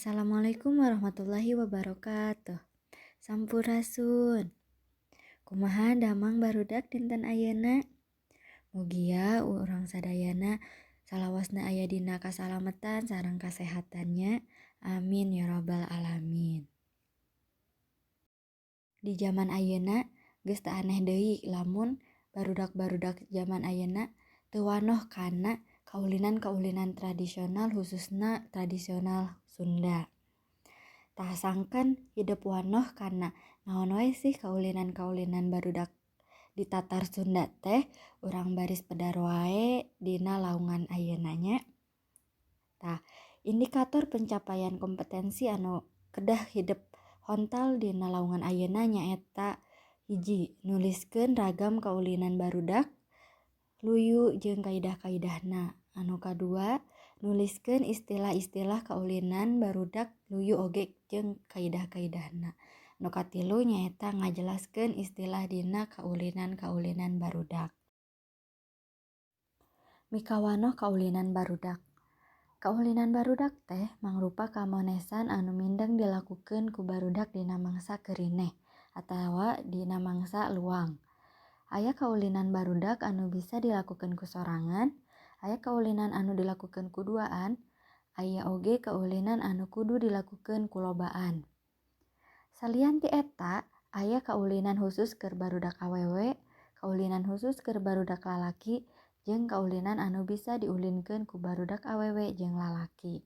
Assalamualaikum warahmatullahi wabarakatuh. Sampurasun. Kumaha damang barudak dinten ayeuna? Mugia urang sadayana salawasna aya dina kasalametan sareng kasehatannya. Amin ya robbal alamin. Di jaman ayeuna geus teu aneh deui lamun barudak-barudak jaman ayeuna teu wanoh kana kaulinan-kaulinan tradisional, khususna tradisional Sunda. Tah, sangkan hidep wanoh kana naon wae sih kaulinan-kaulinan barudak di tatar Sunda teh, urang baris pedar wae dina laungan ayeuna nya. Tah, indikator pencapaian kompetensi anu kedah hidep hontal dina laungan ayeuna nyaeta: hiji, nuliskeun ragam kaulinan barudak luyu jeung kaidah-kaidahna. Anu kadua, nuliskeun istilah-istilah kaulinan barudak luyu oge jeung kaidah-kaidahna. Nu katilu nyaeta ngajelaskeun istilah dina kaulinan-kaulinan barudak. Mikawanoh kaulinan barudak. Kaulinan barudak teh mangrupa kamonesan anu mindeng dilakukeun ku barudak dina mangsa keurineh atawa dina mangsa luang. Aya kaulinan barudak anu bisa dilakukeun ku sorangan, aya kaulinan anu dilakukeun ku duaan, aya oge kaulinan anu kudu dilakukeun ku lobaan. Salian ti eta, aya kaulinan khusus keur barudak awewe, kaulinan khusus keur barudak lalaki, jeung kaulinan anu bisa diulinkeun ku barudak awewe jeung lalaki.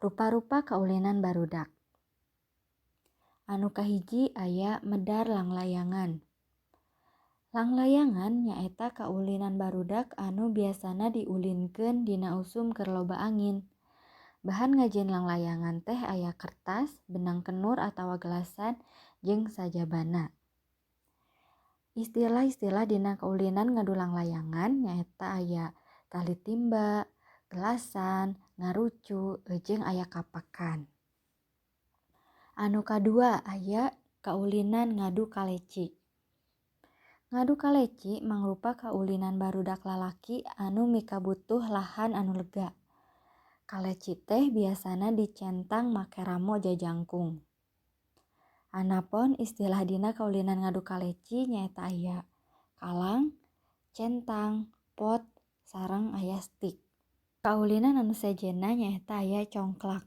Rupa-rupa kaulinan barudak. Anu kahiji aya medar langlayangan. Langlayangan nyaeta kaulinan barudak anu biasana diulinkeun dina usum keur loba angin. Bahan ngajieun langlayangan teh aya kertas, benang kenur atawa gelasan, jeung sajabana. Istilah-istilah dina kaulinan ngadu langlayangan nyaeta aya tali timba, gelasan, ngarucu, jeung aya kapakan. Anu kadua aya kaulinan ngadu kaleci. Ngadu kaleci mangrupa kaulinan barudak lalaki anu mikabutuh lahan anu lega. Kaleci teh biasana dicentang make ramo jajangkung. Anapon istilah dina kaulinan ngadu kaleci nyaeta aya kalang, centang, pot, sareng aya stik. Kaulinan anu sejenna nyaeta aya congklak.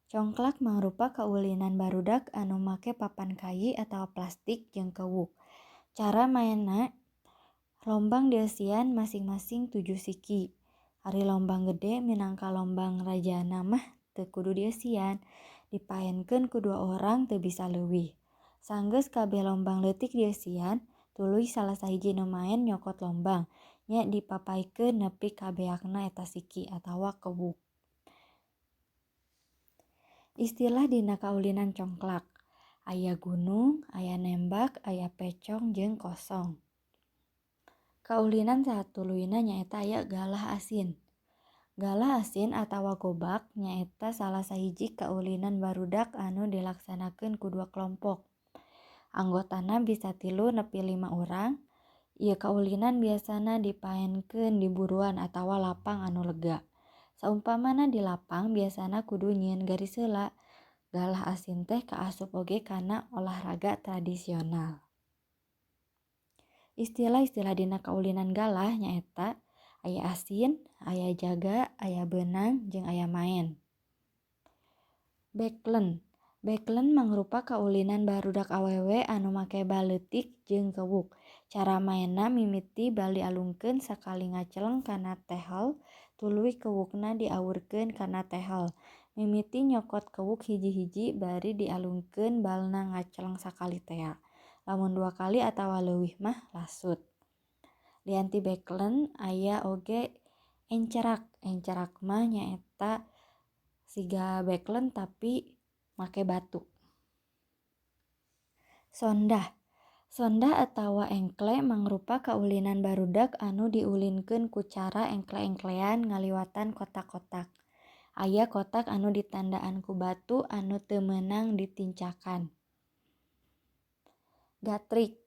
Congklak mangrupa kaulinan barudak anu make papan kai atawa plastik jeung kewuk. Cara maenna, lombang dieusian masing-masing 7 siki. Ari lombang gede minangka lombang rajana mah teu kudu dieusian, dipaenkeun ku 2 orang teu bisa leuwih. Sanggeus kabeh lombang leutik dieusian, tuluy salah sahiji nu maen nyokot lombang, nya dipapaikeun nepi ka beakna eta siki atawa kewuk. Istilah dina kaulinan congklak aya gunung, aya nembak, aya pecong jeung kosong. Kaulinan satuluyna nyaeta aya galah asin. Galah asin atawa gobak nyaeta salah sahiji kaulinan barudak anu dilaksanakeun ku dua kelompok. Anggotana bisa 3 nepi 5 urang. Ieu kaulinan biasana dipaenkeun di buruan atawa lapang anu lega. Saumpamana di lapang biasana kudu nyieun garis heula. Galah asin teh kaasup oge kana olahraga tradisional. Istilah-istilah dina kaulinan galah nyaeta aya asin, aya jaga, aya beunang, jeung aya maen. Beklen. Beklen mangrupa kaulinan barudak awewe anu make bal leutik jeung kewuk. Cara maenna mimiti bal dialungkeun sakali ngaceleng kana tehel, tuluy kewukna diawurkeun kana tehel. Mimiti nyokot kewuk hiji-hiji bari dialungkeun balna ngaceleng sakali tea. Lamun 2 kali atawa leuwih mah lasut. Lian ti beklen aya oge encerak. Encerak mah nyaeta siga beklen tapi make batu. Sondah. Sondah atawa engkle mangrupa kaulinan barudak anu diulinkeun ku cara engkle-engklean ngaliwatan kotak-kotak. Aya kotak anu ditandaan ku batu anu teu meunang ditincakan. Gatrik.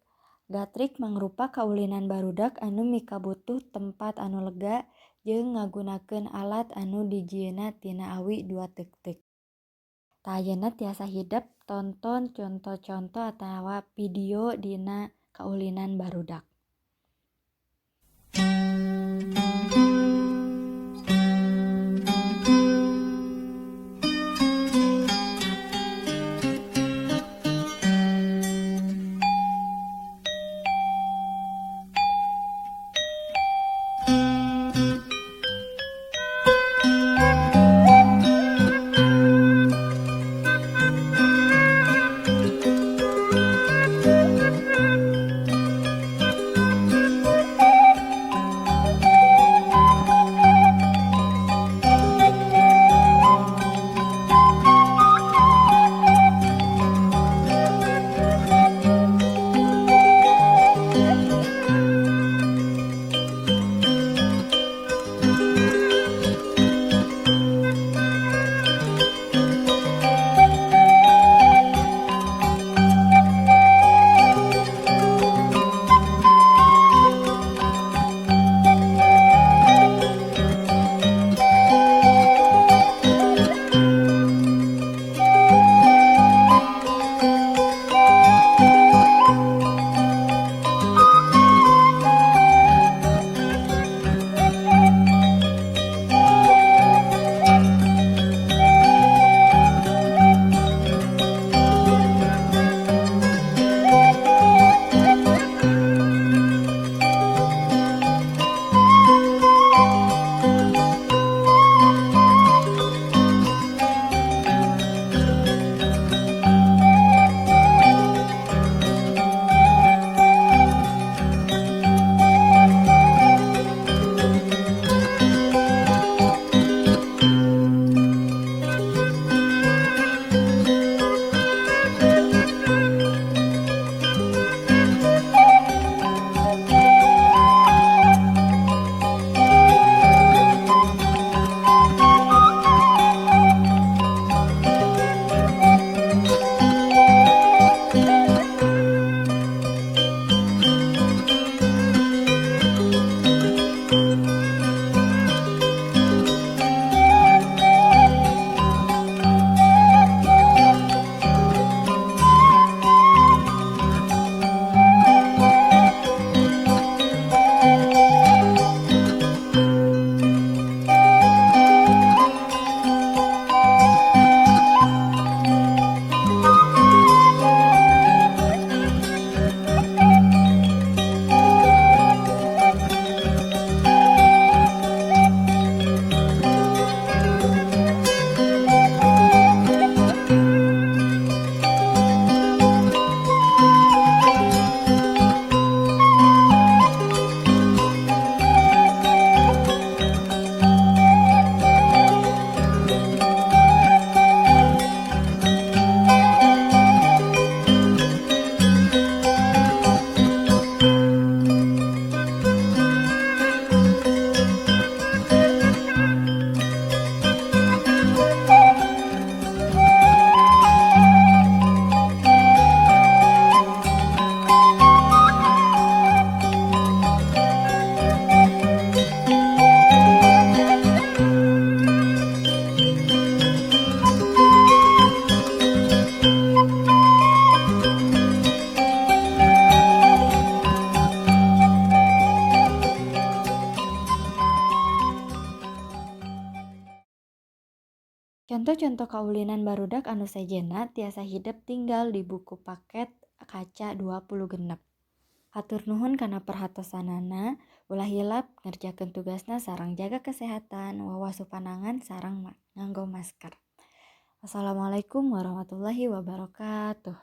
Gatrik mangrupa kaulinan barudak anu mikabutuh tempat anu lega jeung ngagunakeun alat anu dijieunna tina awi dua teuk-teuk. Tah ayeuna tiasa hidep tonton conto-conto atawa video dina kaulinan barudak. Conto-conto kaulinan barudak anu sejenna tiasa hidep tinggal di buku paket kaca 26. Hatur nuhun kana perhatosanana, ulah hilap ngerjakeun tugasna sareng jaga kesehatan, wawasu panangan sareng nganggo masker. Wassalamualaikum warahmatullahi wabarakatuh.